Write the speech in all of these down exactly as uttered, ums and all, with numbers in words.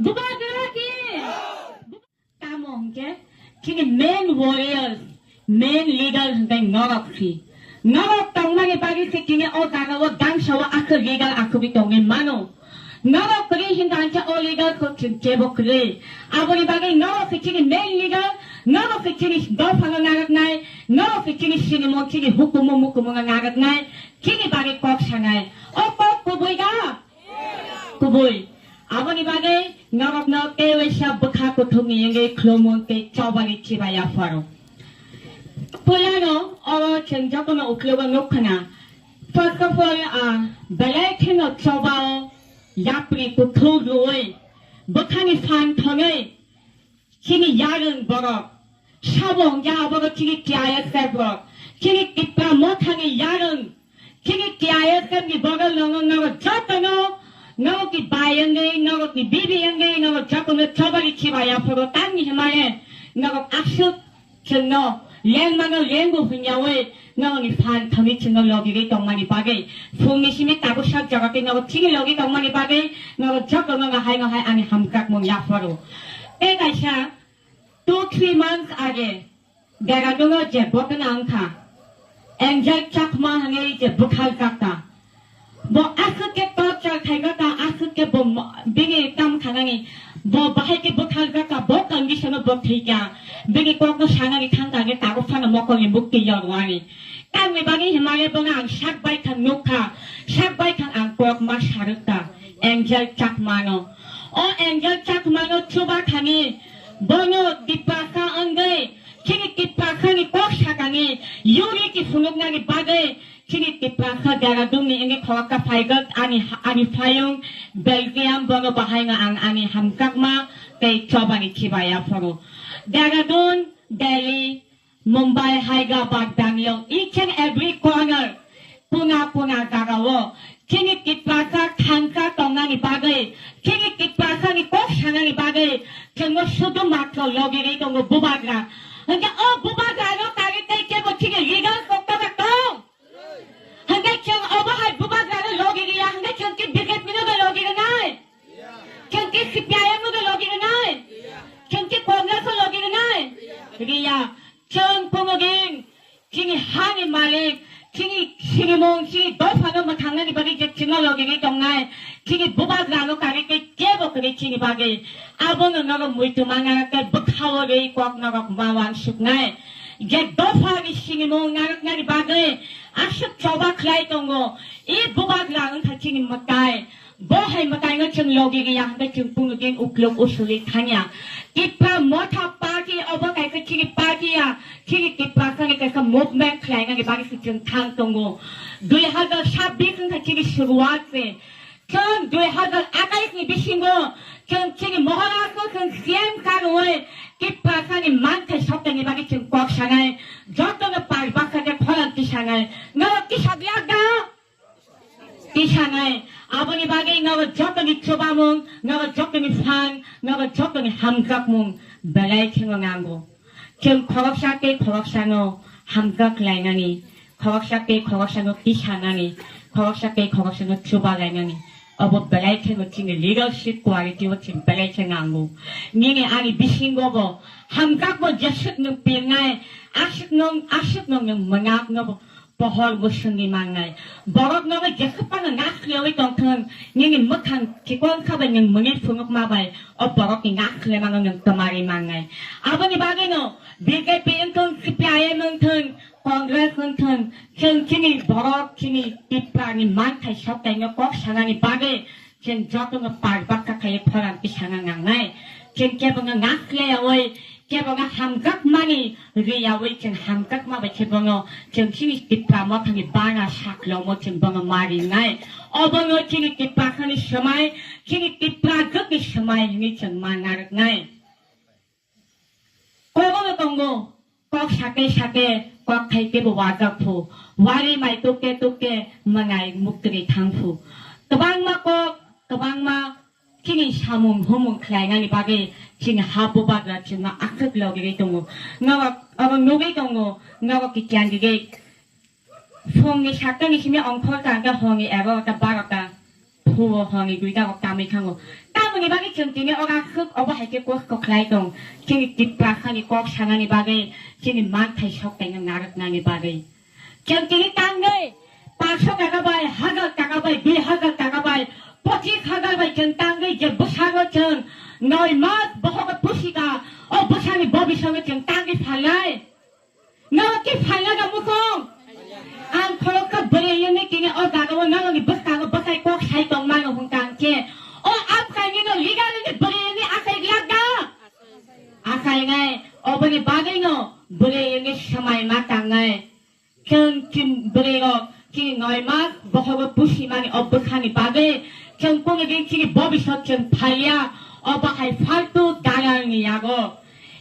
Bubagra ki? Tamo hwnkhe chini main warriors, main leader hwnkhe norok si. Norok tongmani bagwi se chini o jaga o dangsa o aswk leader asugwi tongwi mano. Norok kwrwi hinka hinkhe o leader kok chwng kebo kwrwi. Aboni bagwi norok se chini main leader, norok se chini dophano narwknai, norok se chini sinimo chini hukumu mukumungo narwknai, chini bagwi kok sanai. O kok kubui da? Kubui. Aboni bagwi norokno tei waisa bwkha kuthukni wngwi khulumung tei chobani chibai yapharo. Puilano oro chwng jotono uklogo nukkhwna. First of all, ah, belai kheno chobao yapri kuthuk rwui bwkhani phan thangwi chini yarwng borok, sabo hwnkhe abo chini T I S F rok, chini Tipra Mothani yarwng, chini T I S F ni borok nogo, nogo jotono, nogo ki bai wngwi, nogo ki bibi wngwi, nogo jotono chobani chibai yapharo tamni hwnmale nogo aswk chwngno lengmano lengo hwnyawi nokni phan thangwi chwngno logigwi tongmani bagwi, phungni simi tabuk sak jaga tei nogo chini logi tongmani bagwi nogo jotono nogo hai no hai ani hamjakmung yapharo. Tei kaisa two three months age Dehradun o je ghotona wngkha, Angel Chakma hwnwi je bwkhaljak ta, bo aswk khe torture khaijak ta, aswk khe bo mo-, bini tam khanani, bo bahai khe bwkhaljak ta, bo condition o bo thwikha, bini kokno sanani thangkha hwnkhe tabuk phano mokolni mukti yorwani. Tamni bagwi hwnmale bono ang sak baikha nukha, sak baikha ang kok ma sarwk ta, Angel Chakmano. O Angel Chakmano chuba thani, bono Tiprasa wngwi, chini Tiprasani kok sakani, unity phunuknani bagwi, chini Tiprasa Dehradunni wngwi khoroksa phaigwk ani, ani phayung Belgium, bono bahaino ang ani hamjakma tei chobani chibai yapharo. Dehradun, Delhi, Mumbai, Hyderabad, Bangalore, each and every corner, kuna kuna jagao chini Tiprasa thansa tongnani bagwi, chini Tiprasani kok sanani bagwi chwngno sudu matro logirwi tongo bubagra. Hwnkhe o bubagrano karwi tei kebo chini leader koktoba tong? Hwnkhe chwng obo hai bubagrano logiriya, hwnkhe chwng khe B J P no bai logirinai? Chwng khe C P I M no bai logirinai? Chwng khe Congress no logirinai? Riya. Chwng phunugin, chini hani malik, chini sinimung, chini dophano mwthangnani bagwi je chwngno logigwi tongnai, chini bubagrano karwi tei kebo kwrwi chini bagwi. Abono norok muitu mangna tei bwkhao rwi kok norok ma wansuknai. Je dophani sinimung narwknani bagwi aswk choba khlai tongo, i bubagra wngkha chini mwtai. Bo hai mwtaino chwng logi riya hwnkhe chwng kunu din uklok usuli thangya. Tipra Motha Party obo kaisa chini party ya, chini Tiprasani kaisa movement khlainani bagwi se chwng thang tongo. Dui hazar sabbish wngkha chini suruwat se. Chwng dui hazar atais ni bisingo chwng chini Maharashtra chwng C M karwi Tiprasani manthai soktaini bagwi chwng kok sanai. Jotono pal baksa khe khorang tisanai. Norok tisagya da? Tisanai, aboni bagwi nogo jotoni chubamung, nogo jotoni phan, nogo jotoni hamjakmung belai khe no nango. Chwng khoroksa tei khoroksano hamjak lainani, khoroksa tei khoroksano tisanani, khoroksa tei khoroksano chuba lainani. Obo belai khe no chini leadership quality o chwng belai khe nango. Nini ani bisingo bo hamjakbo jeswk nwng pirnai, aswk nwng, aswk nwng nwng mwnakno bo pohor bo swngwi mangnai. Borok nogo jesa phano nakhliyawi tongthwng, nini mwkhang chikon kha bai nwng mwnwi phunukma bai o borokni nakhliyaimano nwng twmari mangnai. Aboni bagwino B J P wngthwng, C P I M wngthwng, Congress wngthwng, chwng chini borok, chini Tiprani manthai soktaino kok sanani bagwi chwng jotono pal baksa khaiwi khorang tisana nangnai. Chwng kebono nakhliyawi, kebono hamjakmani riyawi chwng hamjakma bai khe bono chwng chini Tipra Mothani bana saklomo chwng bono marinai. Obono chini Tiprasani swmai, chini Tipra jwkni swmai hwnwi chwng ma narwknai. Kobono tongo, kok sake sake, kok khai kebo wajak phu, wari mai tukte tukte, mwnai muktwi thang phu. Kwbangma kok, kwbangma chini samung humung khlainani bagwi chini ha bubagra chwngno aswk logigwi tongo. Norok oro nugwi tongo, norok ki candidate. Phungni satta ni simi ongkhor ta hwnkhe horni egarota barota. Buo hwnwi duita kok tamwi thango. Tamoni bagwi chwng tini oga khwk obo hai khe kok kok khlai tong. Chini Tiprasani kok sanani bagwi, chini manthai sok taino narwknani bagwi. Chwng tini tangwi paanso taka bai, hajar taka bai, dui hajar taka bai, pochis hajar bai chwng tangwi je bwsano chwng noi mas bohogo pusika, o bwsani bobisongo chwng tangwi phalnai. Nono ki phalna da musong? Ang khoroksa bwrwi yungni tini o jagao norokni bwskango bwsai kok sai tongmano hwnkha ang khe. O apkainino leader ni bwrwi yungni asai glak da? Asainai, oboni bagwino bwrwi yungni swmai ma tangnai. Chwng chini bwrwirok chini noi mas bohogo pusimani o bwkhani bagwi chwng kungwi chini bobisot chwng phaiya, obo hai faltu dalalni yago.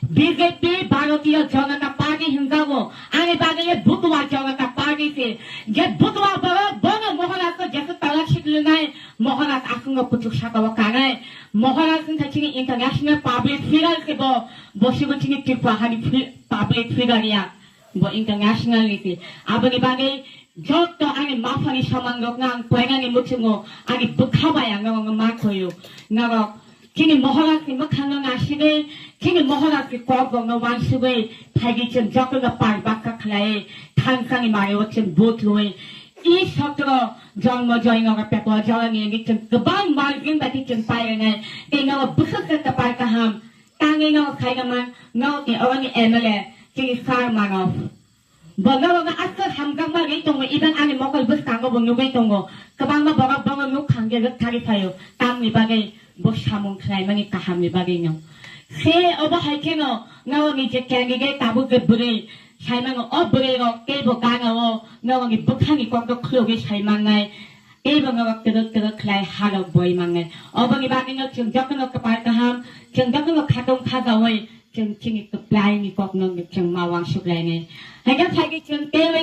B J P Bharatiya Janata Party hinjago, ani bagwi ye butua Janata Party se. Je butua borok bono Maharashtra jesa tola siklinai, Maharashtra asungo kuchuk sakao kanai. Maharashtra wngkha chini international public figure se bo, bo sibo chini Tripura hani fi-, public figure ya. Bo international ni se. Aboni bagwi joto ani maphani samangrokno ang koinani muchungo ani bwkha bai ang norokno ma khoyo. Norok chini Maharashtra ni mwkhangno nasigwi, chini Maharashtra ni kokrokno uansugwi phaidi chwng jotono par baksa khlaiwi thansani mario chwng vote rwui. I sotro Janmajoy Nagar Pepla Jala ni wngwi chwng kwbang margin bai chwng pai rwnai. Tei norok bwswk khe kwpal kaham. Tangwi no khaina man, no ni oro ni M L A, chini Sir Manav. Bo norok no aswk hamjakma ri tongo, even ani mokol bwskango bo nugwi tongo. Kwbangma borok bono nuk khang je rwk thari phaio, tamni bagwi bo samung khlaimani kahamni bagwi no. Se obo hai kheno norok ni je candidate tabuk je bwrwi, saimano o bwrwi rok tei bo gana o norok ni bwkhani kokno khulogwi saimannai. Teibo norok twrwk twrwk khlai halok boi mangnai. Oboni bagwino chwng jotono kwpal kaham, chwng jotono khatong khajaui chwng chini kwplaini kokno chwng ma uansuk lainai. Haikhe phaikhe chwng teibo